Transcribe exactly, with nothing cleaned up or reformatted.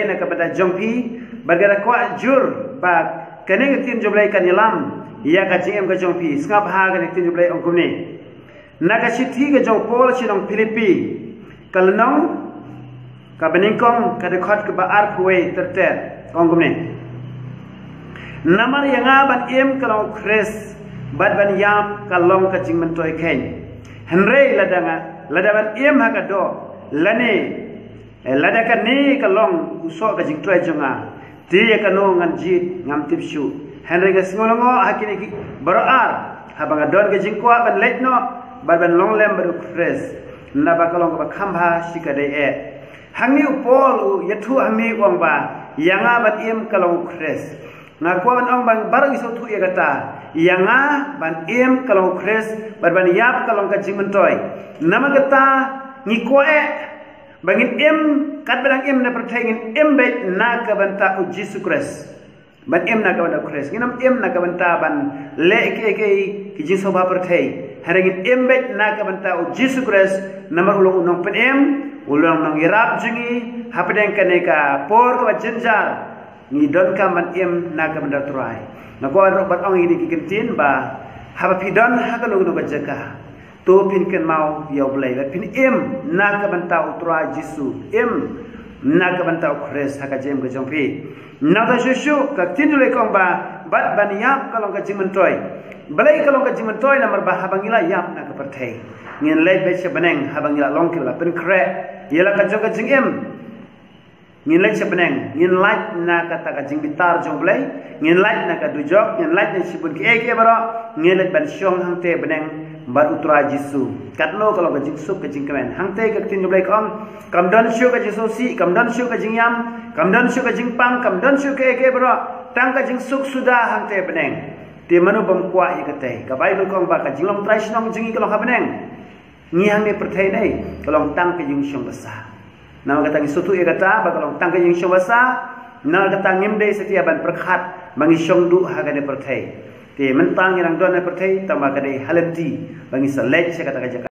na ka bynta jong phi, bad nga da kwah jur ba kane ka ktien jong U Blei kan ïalam ïa ka jingim ka jong phi. Sngap ha kane ka ktien jong U Blei ong kumne. Na ka shithi ka jong u Paul sha ki nong Philippi, ka lynnong kaba nyngkong, ka dkhot kaba arphew wei ter ter, ong kumne. Namar ïa nga ban im ka long u Khrist, bad ban ïap ka long ka jingmyntoi keiñ. Hynrei lada nga, lada ban im ha ka doh, lane, eh, lada kane ka long u soh ka jingtrei jong nga, te ïa kano ngan jied ngam tip shuh. Hynrei nga sngew lyngngoh ha kine ki baroh ar, haba nga don ka jingkwah ban leit noh bad ban long lem bad u Khrist, naba ka long kaba kham bha shikatdei eh. Hangne u Paul u ïathuh hangne u ong ba ïa nga ban im ka long u Khrist. Nga kwah ban ong ba baroh ngi sngewthuh ïa kata, ïa nga ban im ka long u Khrist, bad ban ïap ka long ka jingmyntoi. Namar kata ngi kwah eh ba ngin im, katba dang im na pyrthei ngin im beit na ka bynta u Jisu Khrist. Ban im na ka bynta u Khrist. Ngin ym im na ka bynta ban leh kiei kiei ki jingsngewbha pyrthei. Hynrei ngin im beit na ka bynta u Jisu Khrist, namar u long u nongpynim, u long u nongïarap jong ngi hapdeng kane ka por kaba jynjar. Ngi donkam ban im na ka bynta u Trai. Nga kwah ruh ban ong ïa ki kyntien ba haba phi don ha kano kano ka jaka, to phin kynmaw ïa U Blei, bad phin im na ka bynta u Trai Jisu, im na ka bynta u Khrist ha ka jingim ka jong phi. Nangta shuh shuh ka ktien U Blei ka ong ba, bad ban ïap ka long ka jingmyntoi. Balei ka long ka jingmyntoi? Namar ba haba ngi la ïap na ka pyrthei, ngin leit beit sha bneng, haba ngi la long kiba la pynkhreh ïa la ka jong ka jingim. Ngin leit sha bneng, ngin lait na kata ka jingbitar jong U Blei, ngin lait na ka dujok, ngin lait na shibun kiei kiei baroh, ngin leit ban shong hangtei bneng bad u Trai Jisu. Katno ka long ka jingsuk ka jingkmen. Hangtei ka ktien U Blei ka ong, kam don shuh ka jingsngewsih, kam don shuh ka jingïam, kam don shuh ka jingpang, kam don shuh kiei kiei baroh, tang ka jingsuk suda hangtei bneng. Te mano bym kwah ïa katei? Ka Baibl ka ong ba ka jinglong trai shnong jong ngi ka long ha bneng. Ngi hangne pyrthei ne ka long tang ka jingshong basa. Namar kata ngi sngewthuh ïa kata ba ka long tang ka jingshong basa. Namar kata ngim dei satia ban pyrkhat ba ngi shong duh ha kane pyrthei. Te mynta ngi dang don ha pyrthei, tangba ka dei ha lynti ba ngi sa leit sha kata ka jaka.